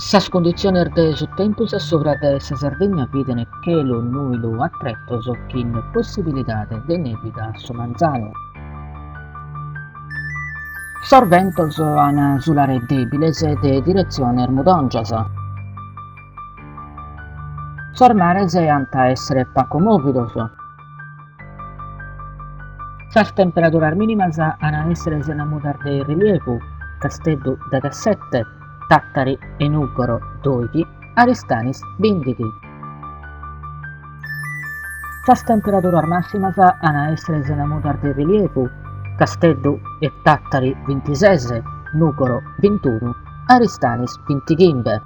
Sas cunditziones de su tempus a subra de sa Sardigna bident chelu nùilu a tretos chin possibilidade de nèbida su manzanu. Sos bentos an a sulare dèbiles de diretziones mudòngias. Sos mares ant a èssere pagu mòvidos. Sas temperaduras mìnimas an a èssere sena mudas de rilievu, Casteddu deghessete, Tàtari e Nùgoro dòighi, Aristanis bìndighi. Sas temperaduras màssimas an a èssere sena mudas de rilievu, Casteddu e Tàtari bintises, Nùgoro bintunu, Aristanis bintighimbe.